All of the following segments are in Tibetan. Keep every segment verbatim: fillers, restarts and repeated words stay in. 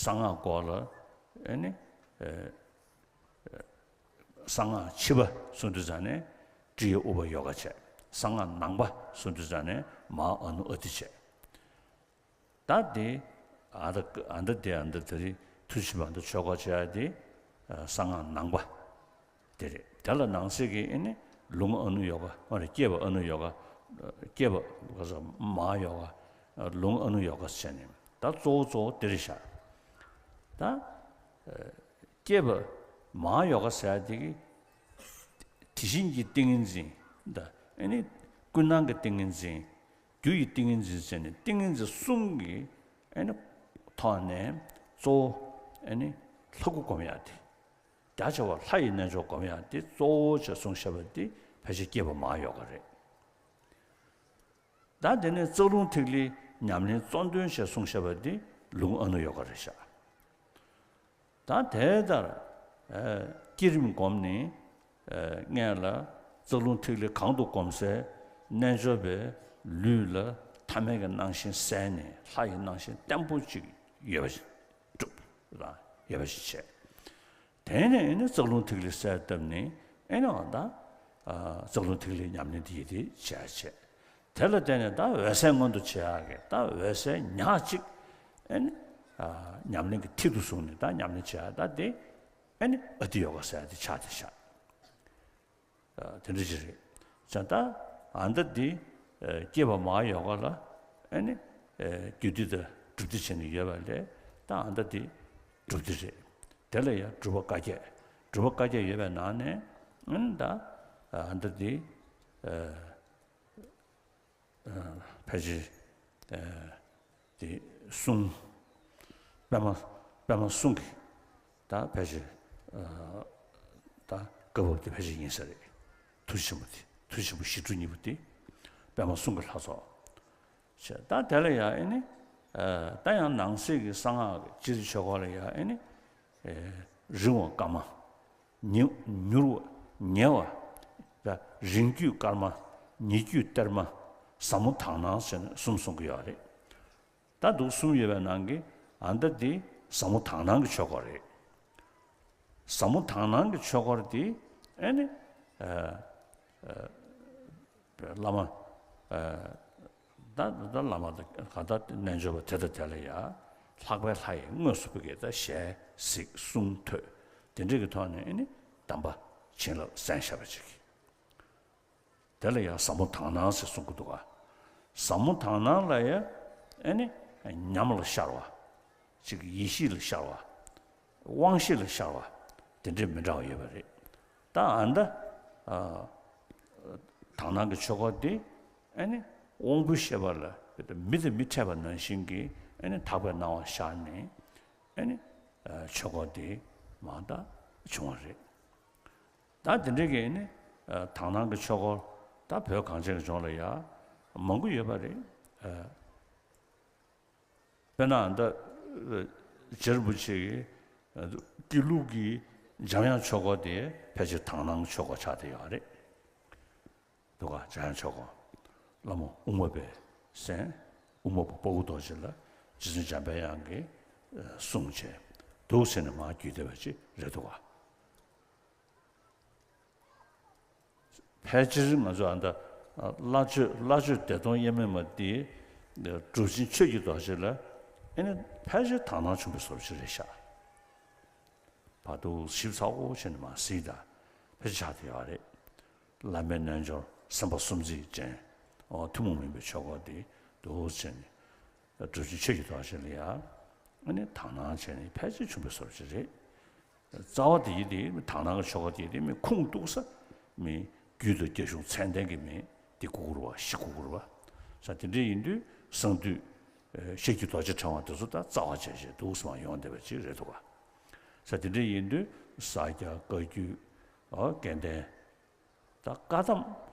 གསང་སྔགས་སྐོར་ལ་ཨེ་ནི་གསང་སྔགས་ཕྱི་པ་གསུང་དུས་ཙ་ནས་ཀྲི་ཡ་ཨུ་པ་ཡོ་ག་བྱས། གསང་སྔགས་ནང་པ་གསུང་དུས་ཙ་ནས་མ་ཨ་ནུ་ཨ་ཏི་བྱས། ད་དེ་ཨ་ད་ཨ་ད་དེ་ཨ་ད་དེ་རིང་ཐུགས་ཆེན་པོ་ཨ་ད་ཆོས་སྐོར་བྱེད་ཡ་དེ་གསང་སྔགས་ནང་པ་དེ་རེད། དེ་ལ་ནང་གསེས་ཀྱི་ཨེ་ནི་ལུང་ཨ་ནུ་ཡོ་ག་ཨ་རེ་སྐྱེས་པ་ཨ་ནུ་ཡོ་ག་སྐྱེས་པ་ག་ས་མ་ཡོ་ག་ལུང་ཨ་ནུ་ཡོ་ག་བྱས་ནས་ད་གཙོ་བོ་གཙོ་བོ་དེ་རེད་ཤག་ད་སྐྱེས་པ་མ་ཡོ་ག་ཟེར་ཡ་དེ་གི་དེ་བཞིན་གྱི་ཏིང་ངེ་འཛིན་ད་ཨེ་ནི་ཀུན་སྣང་གི་ཏིང་ངེ་འཛིན། རྒྱུ་ཡི་ཏིང་ངེ་འཛིན་ཟེར་ནས་ཏིང་ངེ་འཛིན་གསུམ་གྱི་ཨེ་ནི་ཐོག་ནས་གཙོ་བོ་ཨེ་ནི་ལྷ་སྐུ་སྒོམ་ཡག་དེ། རྒྱ་ཆེ་བ་ལྷ་ཡི་རྣལ་འབྱོར་སྒོམ་ཡག་དེ་གཙོ་བོ་བྱས་གསུངས་བཞག་པ་དེ་ཕལ་ཆེར་སྐྱེས་པ་མ་ཡོ་ག་རེད། ད་དེ་ནས་རྩ་རླུང་ཐིག་ལེའི་ཉམས་ལེན་གཙོ་འདོན་བྱས་གསུངས་བཞག་པ་དེ་ལུང་ཨ་ནུ་ཡོ་ག་རེད་ཤག་ད་དེ་ལྟར་ཨ་བསྐྱེད་རིམ་བསྒོམས་ནས་ཨ་སྔོན་ལ་རྩ་རླུང་ཐིག་ལེ་གང་དུ་བསྒོམ་སའི་རྣལ་འབྱོར་པའི་ལུས་ལ་ཐ་མལ་གྱི་སྣང་ཞེན་བསལ་ནས་ལྷ་ཡི་སྣང་ཞེན་བརྟན་པོ་ཅིག་ཡོད་པ་ཞིག་གྲུབ་ལ་ཡོད་པ་ཞིག་བྱས། དེ་ནས་ཨེ་ནི་རྩ་རླུང་ཐིག་ལེ་གསལ་བཏབ་ནས་ཨེ་ནི་འོ་ད་ཨ་རྩ་རླུང་ཐིག་ལེའི་ཉམས་ལེན་དེ་ཡིད་དེ་བྱས་བྱས། དེ་ལ་བརྟེན་ནས་ད་འོད་གསལ་མངོན་དུ་བྱེད་ཡག་གི་ད་འོད་གསལ་ཉག་གཅིག་ཨེ་ནི་ཨ་ཉམས་ལེན་གྱི་མཐིལ་དུ་བཟུང་ནས་ད་ཉམས་ལེན་བྱེད་ཡག་ད་དེ་ཨེ་ནི་ཨ་ཏི་ཡོ་ག་ཟེར་ཡག་དེ་ཆགས་བསྡད་ཤག་ཨ་དེ་འདྲ་ཅིག་རེད། བྱས་ད་ཨ་ད་དེ་ཨ་སྐྱེས་པ་མ་ཡོ་ག་ལ་ཨེ་ནི་ཨ་རྒྱུད་སྡེ་དང་སྒྲུབ་སྡེ་བྱས་ནས་ཡོད་པ་ལས་ད་ཨ་ད་དེ་སྒྲུབ་སྡེ་རེད། དེ་ལ་ཡང་སྒྲུབ་པ་བཀའ་བརྒྱད། སྒྲུབ་པ་བཀའ་བརྒྱད་ཡོད་པའི་ནང་ནས་ཨ་ནི་ད་ཨ་ད་དེ་ཨ་ཕལ་ཆེར་ཨ་དེ་གསུང་པད་མ་པད་མ་གསུང་གི་ད་ཕལ་ཆེར་ཨ་ད་བཀའ་བབས་དེ་ཕལ་ཆེར་ཡིན་ས་རེད། ཐུགས་ཆེན་པོ་དེ་ཐུགས་ཆེན་པོ་ཞི་ཁྲོ་གཉིས་པོ་དེ་པད་མ་གསུང་གི་ལྷ་ཚོགས་བྱས། ད་དེ་ལ་ཡང་ཨེ་ནི་ཨ་ད་ཡང་ནང་གསེས་ཀྱི་གསང་སྔགས་ཀྱི་སྤྱིར་ཆོས་སྐོར་ལ་ཡང་ཨེ་ནི་ཨེ་རིང་བ་སྐར་མ། ཉི་མྱུར་བ་ཉེ་བ། རིང་བརྒྱུད་སྐར་མ། ཉེ་བརྒྱུད་གཏེར་མ། ཟབ་མོ་དག་སྣང་ཟེར་ནས་གསུམ་གསུང་གི་ཡོད་རེད། ད་འདུག་གསུམ་ཡོད་པའི་ནང་གི་ཨ་ད་དེ་ཟབ་མོ་དག་སྣང་གི་ཆོས་སྐོར་རེད། ཟབ་མོ་དག་སྣང་གི་ཆོས་སྐོར་དེ་ཨེ་ནི་ཨ་ཨ་བླ་མ་ཨ་ད་ད་བླ་མ་དང་གང་ལྟར་རྣལ་འབྱོར་པ་དེ་དང་དེ་ལ་ཡང་ལྷག་པའི་ལྷ་ཡིས་དངོས་སུ་བོད་ཀྱི་ད་ཞལ་གཟིགས་གསུང་ཐོས་དེ་འདྲ་གི་ཐོག་ནས་ཨེ་ནི་གདམས་པ་བྱིན་རླབས་གསན་བཞག་པ་ཅིག་དེ་ལ་ཡང་ཟབ་མོ་དག་སྣང་ཟེར་གསུང་གི་འདུག་ག་ཟབ་མོ་དག་སྣང་ལ་ཡང་ཨེ་ནི་ཉམས་ལ་ཤར་བ། ཅིག་ཡེ་ཤེས་ལ་ཤར་བ། དབང་ཤེས་ལ་ཤར་བ། དེ་འདྲའི་མི་འདྲ་བ་ཡོད་པ་རེད། ད་ཨ་ད་ཨ་དག་སྣང་གི་ཆོས་སྐོར་དེ་ཨེ་ནི་དབང་པོའི་ཤེས་པ་ལ་མི་དང་མི་འཕྲད་པ་ནང་བཞིན་གྱི་ཨེ་ནི་དག་པའི་སྣང་བ་ཤར་ནས་ཨེ་ནི་ཨ་ཆོས་སྐོར་དེ་མར་ད་བྱུང་བ་རེད། ད་དེ་འདྲའི་གི་ནི་ཨ་དག་སྣང་གི་ཆོས་སྐོར་ད་བོད་གངས་ཅན་གྱི་ལྗོངས་ལ་ཡ་མང་པོ་ཡོད་པ་རེད། ཨ་དཔེར་ན་ད་ཨ་རྗེ་རིན་པོ་ཆེ་གི་ཨ་སྐྱིད་གླུ་གི་འཇམ་དབྱངས་ཆོས་སྐོར་དེ་ཕལ་ཆེར་དག་སྣང་གི་ཆོས་སྐོར་ཆགས་བསྡད་ཡོད་རེད། འདུག་ག་འཇམ་དབྱངས་ཆོས་སྐོར། བླ་མ་དབུ་མ་པའི་མཚན། དབུ་མ་པ་ཕྲུ་གུ་རྡོ་རྗེ་ལ་རྗེ་བཙུན་འཇམ་དཔལ་དབྱངས་ཀྱིས་ཨ་གསུངས་བྱས་འདུག་ཟེར་ནས་མར་བརྒྱུད་བསྡད་པ་ཅིག་རེད་འདུག་ག་ཕལ་ཆེར་ང་ཚོ་ཨ་ད་བླ་མཆོད་བླ་མཆོད་བདེ་སྟོང་དབྱེར་མེད་མ་དེ་གྲུབ་ཆེན་ཆོས་ཀྱི་རྡོ་རྗེ་ལ་ཨེ་ནི་ཕལ་ཆེར་དག་སྣང་བྱུང་བའི་བཟོ་བཅོས་རེད་ཤག་བར་དུ་ཞིབ་ཚགས་པོ་བྱས་ནས་མར་གཟིགས་དང་ཕལ་ཆེར་ཆགས་བསྡད་ཡོད་རེད། བླ་མའི་རྣལ་འབྱོར་སེམས་དཔའ་གསུམ་མཚེའི་སྤྱན། འོ་ཐུན་མོང་མིན་པའི་ཆོས་སྐོར་དེ་འདུག་བྱས་ནས། གྲུབ་ཆེན་ཆོས་ཀྱི་རྡོ་རྗེ་ལ་ཡང་ཨ་ནི་དག་སྣང་བྱས་ནས་ཕལ་ཆེར་བྱུང་བའི་བཟོ་བཅོས་རེད། རྩ་བ་དེ་ཡིན་དེ་དག་སྣང་གི་ཆོས་སྐོར་དེ་ཡིན་དེ་མི་ཁུངས་གཏུགས་ས་མི་རྒྱུད་དང་རྒྱ་གཞུང་ཚད་ལྡན་གྱི་མི་དེ་དགོས་ཀྱི་རེད་བ། ཤེས་དགོས་ཀྱི་རེད་བ། ས་དེ་འདྲ་ཡིན་དུས་གསང་འདུས་ཤེར་གྱི་རྡོ་རྗེ་ཕྲེང་བ་དེ་ཚོ་ད་རྩ་བ་བྱས་བྱས་འདུག་སེ་མར་ཡོང་བསྡད་པ་ཅིག་རེད་འདུག་ག་ས་དེ་འདྲ་ཡིན་དུས་ས་སྐྱ་བཀའ་བརྒྱུད་ཨོ་དགེ་ལྡན། ད་བཀའ་གདམས་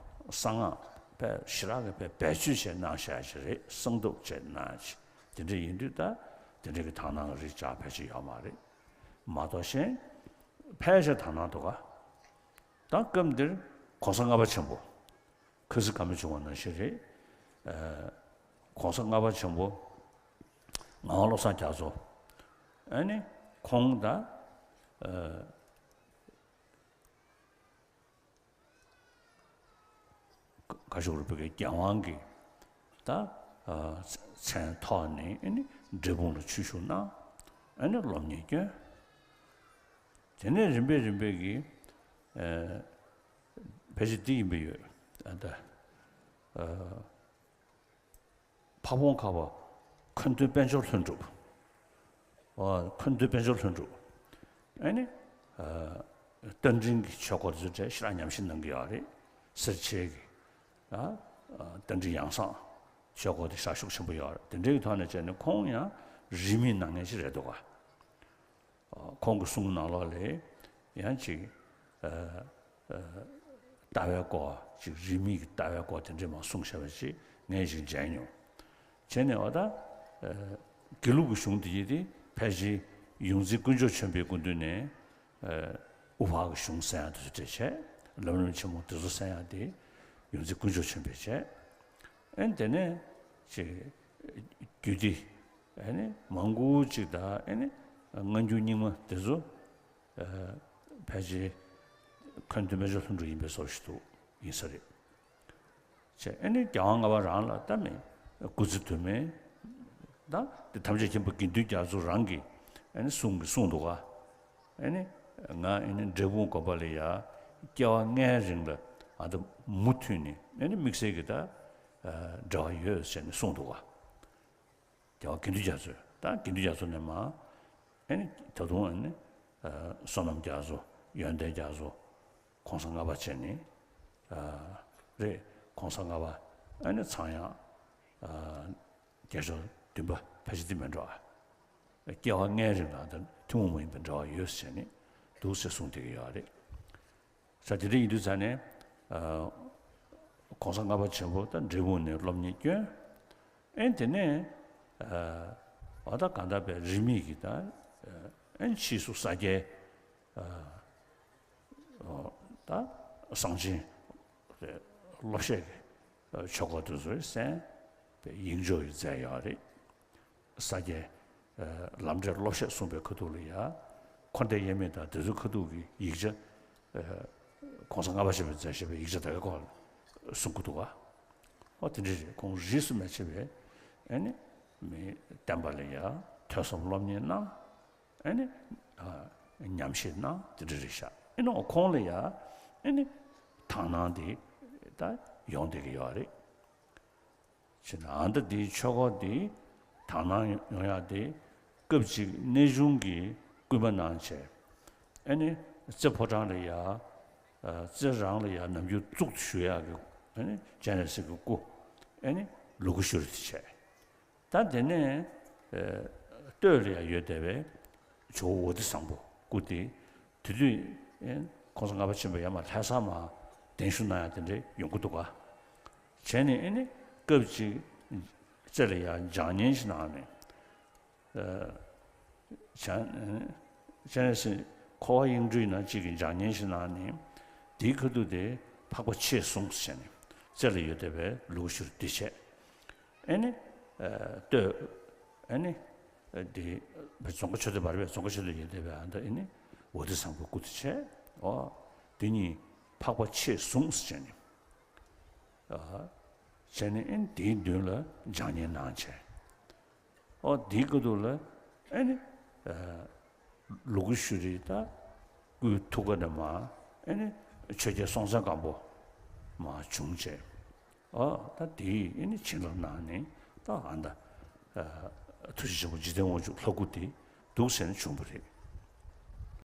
གསང་སྔགས་དཔེ་ཞེ་དྲག་གི་དཔེ་བེད་སྤྱོད་བྱས་གནང་བཞག་ཅིག་རེད། གསང་ཐབས་བྱས་གནང་ཅིག་དེ་འདྲ་ཡིན་དུས་ད་དེ་འདྲ་གི་དག་སྣང་གི་རིགས་ཅག་ཕལ་ཆེར་ཡོད་མ་རེད། མ་གཏོགས་གཞན་ཕལ་ཆེར་དག་སྣང་འདུག་ག་ད་སྐབས་འདིར་གོང་ས་ལྔ་པ་ཆེན་པོ་ཁ་སིལ་དཀར་མོས་བྱུང་བ་ནང་བཞིན་རེད། ཨ་གོང་ས་ལྔ་པ་ཆེན་པོ་ངག་དབང་བློ་བཟང་རྒྱ་མཚོ། ཨ་ནི་ཁོང་ད་ཨ་ག་ཞུ་རུ་བོད་ཀྱི་རྒྱལ་དབང་གི་ད་ཨ་མཚན་ཐོག་ནས་ཨ་ནི་འབྲས་སྤུངས་ལ་ཆོས་ཞུགས་གནང་། ཨ་ནི་སློབ་གཉེར་བསྐྱོན། དེ་ནས་རིམ་པས་རིམ་པས་ཀྱི་ཨ་ཕལ་ཆེར་འདི་ཡིན་པས་ཡོད། ཨ་ད་ཨ་ཕ་བོང་ཁ་པ་མཁན་སྟོན་དཔལ་འབྱོར་ལྷུན་གྲུབ། ཨོ་མཁན་སྟོན་དཔལ་འབྱོར་ལྷུན་གྲུབ། ཨ་ནི་ཨ་རྟ་མགྲིན་གྱི་ཆོས་སྐོར་དེ་ཚོ་གྲས་ཞེ་དྲག་ཉམས་ཞིབ་གནང་གི་ཡོད་རེད། སེར་བྱེས་ཀྱི་ཨ་ཨ་རྟ་མགྲིན་ཡང་གསང་ཆོས་སྐོར་དེ་ཞེ་དྲག་ཤུགས་ཆེན་པོ་ཡོད་རེད། དེ་འདྲའི་གི་ཐོག་ནས་བྱས་ནས་ཁོང་ཡང་རིས་མེད་གནང་མཁན་ཞིག་རེད་འདུག་ག། ཨ་ཁོང་གི་གསུང་ནང་ལོགས་ལ་ཡང་ཅིག་ཨ་ཨ་ལྟ་བའི་སྐོར་ཅིག་རིས་མེད་ཀྱི་ལྟ་བའི་སྐོར་དེ་འདྲས་མར་གསུངས་བཞག་པ་ཅིག་ངས་ཅིག་མཇལ་མྱོང་། བྱས་ནས་འོ་ད་ཨ་དགེ་ལུགས་ཀྱི་གཞུང་དེ་ཡིན་ཏེ་ཕལ་ཆེར་ཡོངས་འཛིན་དཀོན་མཆོག་ཆོས་འཕེལ་སྐུ་མདུན་ནས་ཨ་དབུ་ཕར་གྱི་གཞུང་གསན་ཡག་དེ་ཚོ་གྲས་བྱས། ལམ་རིམ་ཆེན་མོ་དེ་ཚོ་གསན་ཡག་དེ་ཡོངས་འཛིན་དཀོན་མཆོག་ཆོས་འཕེལ་བྱས། ཨ་ནི་དེ་ནས་ཅིག་རྒྱུད་སྡེ་ཨ་ནི་མང་པོ་ཅིག་དང་ཨ་ནི་སྔ་འགྱུར་རྙིང་མ་དེ་ཚོ་ཨ་ཕལ་ཆེར་མཁན་སྟོན་དཔལ་འབྱོར་ལྷུན་གྲུབ་ཡིན་པའི་བཟོ་ཞིག་འདུག་ཡིན་ས་རེད། བྱས་ཨ་ནི་རྒྱལ་དབང་ལྔ་པ་རང་ལ་ད་མི་སྐུ་ཚེ་དུ་མའི་ད་དེ་ཐམས་ཅད་མཁྱེན་པ་དགེ་འདུན་རྒྱ་མཚོ་རང་གིས་ཨ་ནི་གསུང་གི་གསུངས་འདུག་ག། ཨ་ནི་ང་ཨ་ནི་འབྲས་སྤུངས་དགོན་པ་ལ་ཡ་སྐྱེ་བ་ལྔའི་རིང་ལ་ཨ་ད་མུ་མཐུད་ནས་ཨ་ནི་དམིགས་བསལ་གྱི་ད་ཨ་འབྲེལ་བ་ཡོད་ཟེར་ནས་གསུངས་འདུག་ག། རྒྱལ་བ་དགེ་འདུན་རྒྱ་མཚོས། ད་དགེ་འདུན་རྒྱ་མཚོ་ནས་མར་ཨ་ནི་ད་དུང་ཨ་ནི་ཨ་བསོད་ནམས་རྒྱ་མཚོ། ཡོན་ཏན་རྒྱ་མཚོ། གོང་ས་ལྔ་པ་བྱས་ནས་ཨ་རེད། གོང་ས་ལྔ་པ་ཨ་ནི་ཚངས་དབྱངས་ཨ་རྒྱ་མཚོ་བདུན་པ་ཕལ་ཆེར་འདི་མིན་འགྲོ་ཨ། སྐྱེ་བ་ལྔའི་རིང་ལ་ད་ཐུན་མོང་མ་ཡིན་པའི་འབྲེལ་བ་ཡོད་ཟེར་ནས་འདུག་ཟེར་གསུངས་བསྡད་ཀྱི་ཡོད་རེད། ས་དེ་འདྲ་ཡིན་དུས་ཙ་ནས་ཨ་གོང་ས་ལྔ་པ་ཆེན་པོ་ད་འབྲས་སྤུངས་ནས་སློབ་གཉེར་བསྐྱོན། ཨེ་དེ་ནས་ཨ་འོ་ད་གང་ལྟར་བའི་རིས་མེད་ཀྱི་ད་ཨེ་ཕྱིས་སུ་ས་སྐྱའི་ཨ་ད་གསང་ཆེན་སློབ་བཤད་ཀྱི་ཆོས་སྐོར་དེ་ཚོ་གསན་པའི་ཡིག་འཇོག་ཡང་མཛད་ཡོད་རེད། ས་སྐྱའི་ལམ་འབྲས་སློབ་བཤད་གསུངས་པའི་ཁ་ཐུག་ལ་ཡ། འཁོར་འདས་དབྱེར་མེད་དང་དེ་ཚོའི་ཁ་ཐུག་གི་ཡིག་ཆ། གོང་ས་ལྔ་པ་ཆེན་པོས་མཛད་བཞག་པའི་ཡིག་ཆ་དེ་གའི་སྐོར་ལ་གསུང་གི་འདུག་ག། ཨོ་དེ་འདྲ་རེད། ཁོང་རིས་སུ་མ་ཆད་པའི་ཨ་ནི་མི་བསྟན་པ་ལ་ཡ་ཐོས་བསམ་སློབ་གཉེར་གནང་། ཨ་ནི་ཨ་ཉམས་བཞེས་གནང་། དེ་འདྲ་རེད་ཤག། ཨེ་ནོ་ཁོང་ལ་ཡ་ཨ་ནི་དག་སྣང་དེ་ད་ཡོང་བསྡད་ཀྱི་ཡོད་རེད། བྱས་ན་ཨ་ད་འདིའི་ཆོས་སྐོར་འདི་དག་སྣང་ཡོང་ཡག་དེ་སྐབས་གཅིག་གནས་ཆུང་གིས་སྐུལ་མ་གནང་བྱས། ཨ་ནི་རྩེ་ཕོ་བྲང་ལ་ཡ། ཨ་རྩེ་རང་ལ་ཡ་ནམ་རྒྱུན་གཙུག་ཏུ་བཞུགས་ཡག་གི་ཨ་ནི་སྤྱན་རས་གཟིགས་ཀྱི་སྐུ་ཨ་ནི་ལུ་གུ་ཤུ་རི་དེ་བྱས། ད་དེ་ནས་ཨ་སྟོད་ལ་ཡ་ཡོད་བསྡད་པའི་ཇོ་བོ་ཝ་ཏི་བཟང་པོ་སྐུ་དེ། དེ་དུས་ཨེ་གོང་ས་ལྔ་པ་ཆེན་པོ་ཡར་མར་ལྷ་ས་མར་གདན་ཞུ་གནང་ཡག་དེ་འདྲ་ཡོང་གི་འདུག་ག། བྱས་ནས་ཨེ་ནི་སྐབས་གཅིག་རྩེ་ལ་ཡར་འཇང་བརྙན་ཞིག་གནང་ནས། ཨ་བྱང་ཨེ་སྤྱན་རས་གཟིགས་འཁོར་བ་དབྱིངས་སྒྲོལ་ནང་གཅིག་གི་འཇང་བརྙན་ཞིག་གནང་ནས། དེའི་ཁ་ཐུག་དེ་འཕགས་པ་མཆེད་གསུམ་ཟེར་ནས་རྩེ་ལ་ཡོད་བསྡད་པའི་ལུ་གུ་ཤུ་རི་དེ་བྱས། ཨེ་ནི་ཨ་སྟོད་ཨེ་ནི་ཨ་དེ་རྫོང་དཀར་ཆོས་སྡེ་བར་བའི་རྫོང་དཀར་ཆོས་སྡེ་ཡོད་བསྡད་པའི་ཨ་ད་ཨེ་ནི་ཝ་ཏི་བཟང་པོའི་སྐུ་དེ་བྱས། ཨོ་དེ་གཉིས་འཕགས་པ་མཆེད་གསུམ་ཟེར་ནས། ཨ་བྱས་ནས་ཨེ་ནི་དེའི་མདུན་ལ་འཇང་བརྙན་གནང་བྱས། ཨོ་དེའི་སྐབས་དུ་ལ་ཨེ་ནི་ཨ་ལུ་གུ་ཤུ་རི་ད་སྐུའི་ཐུགས་ཀ་ནས་མར་ཨེ་ནི་ཆོས་རྒྱལ་སྲོང་བཙན་སྒམ་པོ་མར་བྱུང་བྱས། ཨོ་ད་དེའི་ཨེ་ནི་བྱིན་རླབས་གནང་ནས་ད་ཨ་ད་ཨ་ཐུགས་རྗེ་ཆེན་པོ་འཇིག་རྟེན་དབང་ཕྱུག་ལྷ་སྐུ་དེ་འདུག་ཟེར་ནས་བྱུང་བ་རེད།